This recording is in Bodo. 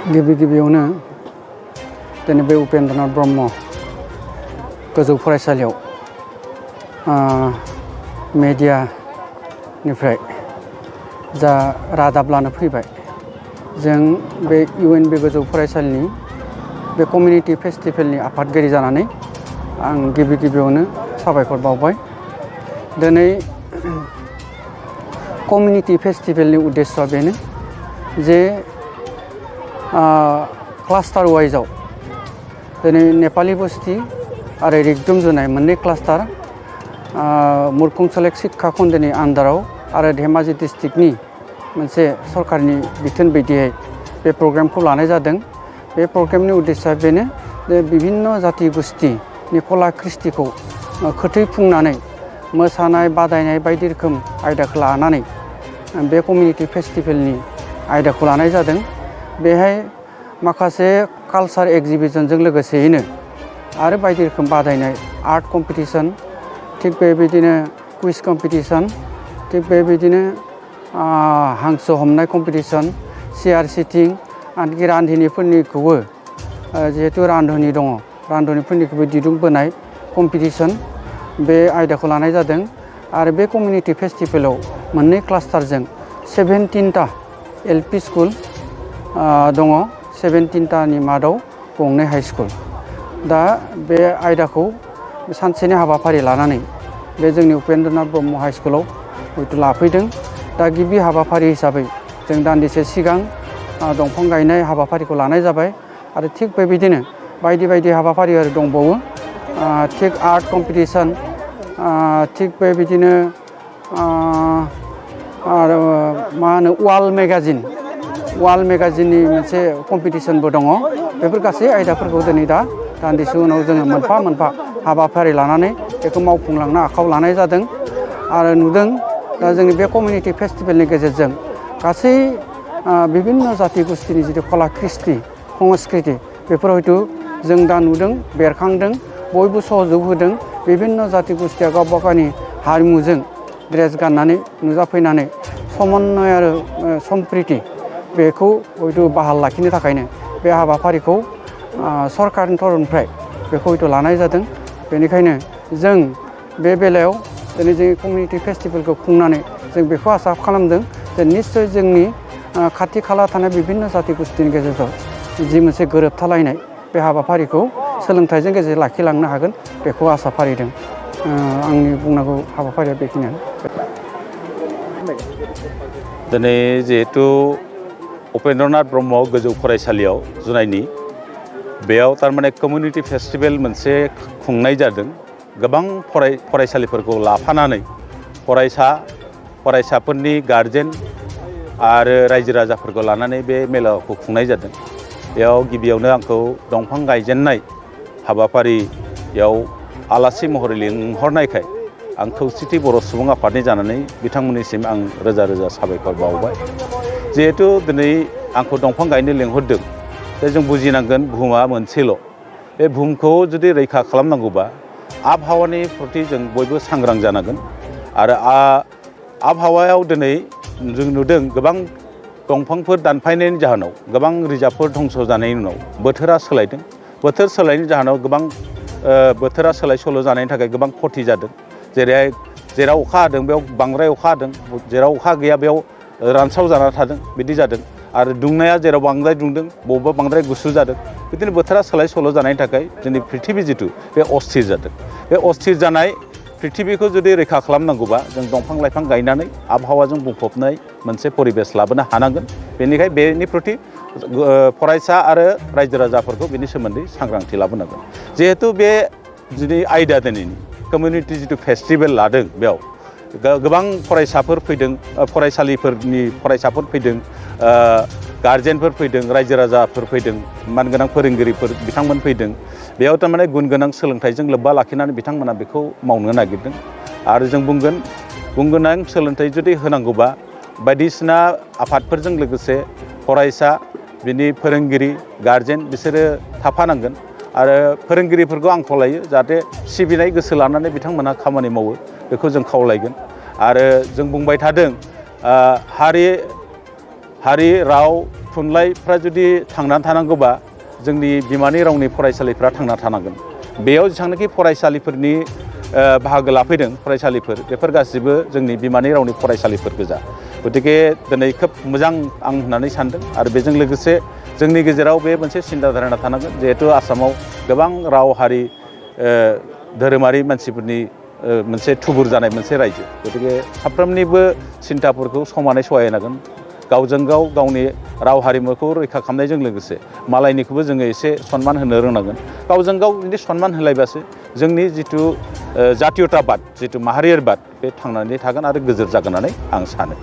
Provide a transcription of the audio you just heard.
गिबियावनो दिनै बे उपेन्द्रनाथ ब्रह्म गोजौ फरायसालियाव मेडियानिफ्राय जा रादाब लानो फैबाय जों बे इउएनबि गोजौ फरायसालिनि बे कमिउनिटि फेस्टिभेलनि आफादगिरि जानानै आं गिबियावनो साबायखर बावबाय। दिनै कमिउनिटि फेस्टिभेलनि उद्देश्यआ बेनो जे क्लास्टार वाइजआव दिनै नेपाली बस्ती आरो रिगदुम जुनाय मोननै क्लास्टार मुरखुंसलेक शिक्षा खन्दोनि आन्दाराव आरो धेमाजि डिस्ट्रिक्टनि मोनसे सरकारनि बिथोन बायदियै बे प्रग्रामखौ लानाय जादों। बे प्रग्रामनि उद्देश्यआ बेनो जे बिभिन्न जाति गोष्ठीनि कला कृष्टिखौ खोथैफुंनानै मोसानाय बादायनाय बायदि रोखोम आयदाखौ लानानै बे कमिउनिटि फेस्टिभेलनि आयदाखौ लानाय जादों। बेहाय माखासे कालचार एक्जिबिशनजों लोगोसेयैनो आरो बायदि रोखोम बादायनाय आर्ट कम्पिटिशन, थिग बेबायदिनो कुइज कम्पिटिशन, थिग बेबायदिनो हांसो हमनाय कम्पिटिशन, चेयार सिटिं, आनखि रान्धिनिफोरनिखौबो जिहेतु रान्धनि दङ रान्धनिफोरनिखौबो दिरुं बोनाय कम्पिटिशन बे आयदाखौ लानाय जादों। आरो बे कमिउनिटि फेस्टिभेलाव मोननै क्लास्टारजों 17टा एलपि स्कुल दङ, 17टानि मादाव गंनै हाई स्कुल। दा बे आयदाखौ सानसेनि हाबाफारि लानानै बे जोंनि उपेन्द्रनाथ ब्रह्म हाई स्कुलाव हयथ' लाफैदों। दा गिबि हाबाफारि हिसाबै जों दान्दिसे सिगां दंफां गायनाय हाबाफारिखौ लानाय जाबाय आरो थिग बेबायदिनो बायदि हाबाफारिफोर दंबावो। थिग आर्ट कम्पिटिशन, थिग बेबायदिनो आरो मा होनो वाल मेगाजिननि मोनसे कम्पिटिशनबो दङ। बेफोर गासै आयदाफोरखौ दिनै दान्दिसे उनाव जोङो मोनफा मोनफा हाबाफारि लानानै बेखौ मावफुंलांनो आखायाव लानाय जादों। आरो नुदों दा जोंनि बे कमिउनिटि फेस्टिभेलनि गेजेरजों गासै बिभिन्न जाति गोष्ठीनि जिथु कला कृष्टि संस्कृति बेफोर हयथ' जों दा नुदों बेरखांदों, बयबो सहयोग होदों। बिभिन्न जाति गोष्ठीया गावबा गावनि हारिमुजों ड्रेस गाननानै नुजाफैनानै समन्वय आरो सम्प्रिति बेखौ हयथ' बाहाल लाखिनो थाखायनो बे हाबाफारिखौ सरकारनि थरफनिफ्राय बेखौ हयथ' लानाय जादों। बेनिखायनो जों बे बेलायाव दिनै जोंनि कमिउनिटि फेस्टिभेलखौ खुंनानै जों बेखौ आसा खालामदों जे निस्सय जोंनि खाथि खाला थानाय बिभिन्न जाति गोष्ठीनि गेजेराव जि मोनसे गोरोबथालायनाय बे हाबाफारिखौ सोलोंथाइजों गेजेरजों लाखिलांनो हागोन बेखौ आसा फारिदों। आंनि बुंनांगौ हाबाफारिया बेखिनियानो। दिनै जिहेतु उपेन्द्रनाथ ब्रह्म गोजौ फरायसालियाव जुनायनि बेयाव थारमाने कमिउनिटि फेस्टिभेल मोनसे खुंनाय जादों। गोबां फरायसालिफोरखौ लाफानानै फरायसाफोरनि गार्जेन आरो रायजो राजाफोरखौ लानानै बे मेलाखौ खुंनाय जादों। बेयाव गिबियावनो आंखौ दंफां गायजेननाय हाबाफारियाव आलासि महरै लिंहरनायखाय आं खौसेथि बर' सुबुं आफादनि जानानै बिथांमोननिसिम आं रोजा साबायखर बावबाय। जिहेतु दिनै आंखौ दंफां गायनो लिंहरदों, दा जों बुजिनांगोन बुहुमा मोनसेल'। बे बुहुमखौ जुदि रैखा खालामनांगौबा आबहावानि प्रति जों बयबो सांग्रां जानांगोन। आरो आबहावायाव दिनै जों नुदों गोबां दंफांफोर दानफायनायनि जाहोनाव गोबां रिजार्भफोर धंस' जानायनि उनाव बोथोरा सोलायदों। बोथोर सोलायनायनि जाहोनाव गोबां बोथोरा सोलाय सोल' जानायनि थाखाय गोबां खथि जादों। जेरैहाय जेराव अखा हादों बेयाव बांद्राय अखा हादों, जेराव अखा गैया बेयाव रानस्राव जाना थादों, बिदि जादों। आरो दुंनाया जेराव बांद्राय दुंदों बबेबा बांद्राय गुसु जादों। बिदिनो बोथोरा सोलाय सोल' जानायनि थाखाय जोंनि प्रिथिबि जिथु बे अस्थिर जादों। बे अस्थिर जानाय प्रिथिबिखौ जुदि रैखा खालामनांगौबा जों दंफां लाइफां गायनानै आबहावाजों बुंफबनाय मोनसे परिबेस लाबोनो हानांगोन। बेनिखाय बेनि प्रति फरायसा आरो रायजो राजाफोरखौ बेनि सोमोन्दै सांग्रांथि लाबोनांगोन। जिहेतु बे दिनै आयदा दिनैनि कमिउनिटि जिथु फेस्टिभेल लादों बेयाव गोबां फरायसाफोर फैदों, फरायसालिफोरनि फरायसाफोर फैदों, गार्जेनफोर फैदों, रायजो राजाफोर फैदों, मानगोनां फोरोंगिरिफोर बिथांमोन फैदों। बेयाव थारमाने गुन गोनां सोलोंथाइजों लोब्बा लाखिनानै बिथांमोना बेखौ मावनो नागिरदों। आरो जों बुंगोन गुन गोनां सोलोंथाइ जुदि होनांगौबा बायदिसिना आफादफोरजों लोगोसे फरायसा, बिनि फोरोंगिरि, गार्जेन बिसोरो थाफानांगोन। आरो फोरोंगिरिफोरखौ आं खावलायो जाहाथे सिबिनाय गोसो लानानै बिथांमोनहा खामानि मावो, बेखौ जों खावलायगोन। आरो जों बुंबाय थादों हारि राव थुनलाइफ्रा जुदि थांनानै थानांगौबा जोंनि बिमानि रावनि फरायसालिफ्रा थांना थानांगोन। बेयाव जेसेबांनाखि फरायसालिफोरनि बाहागो लाफैदों फरायसालिफोर बेफोर गासिबो जोंनि बिमानि रावनि फरायसालिफोर गोजा। गतिके दिनै खोब मोजां आं होननानै सानदों आरो बेजों लोगोसे जोंनि गेजेराव बे मोनसे सिन्था धारना थानांगोन जिहेतु आसामाव गोबां राव हारि धोरोमारि मानसिफोरनि मोनसे थुबुर जानाय मोनसे रायजो। गतिके साफ्रोमनिबो सिन्थाफोरखौ समानै सहाय होनांगोन। गावजों गाव गावनि राव हारिमुखौ रैखा खालामनायजों लोगोसे मालायनिखौबो जोङो एसे सनमान होनो रोंनांगोन। गावजों गाव जुदि सनमान होलायबासो जोंनि जिथु जातीयताबाद जिथु माहारियारिबाद बे थांनानै थागोन आरो गोजोर जागोन होननानै आं सानो।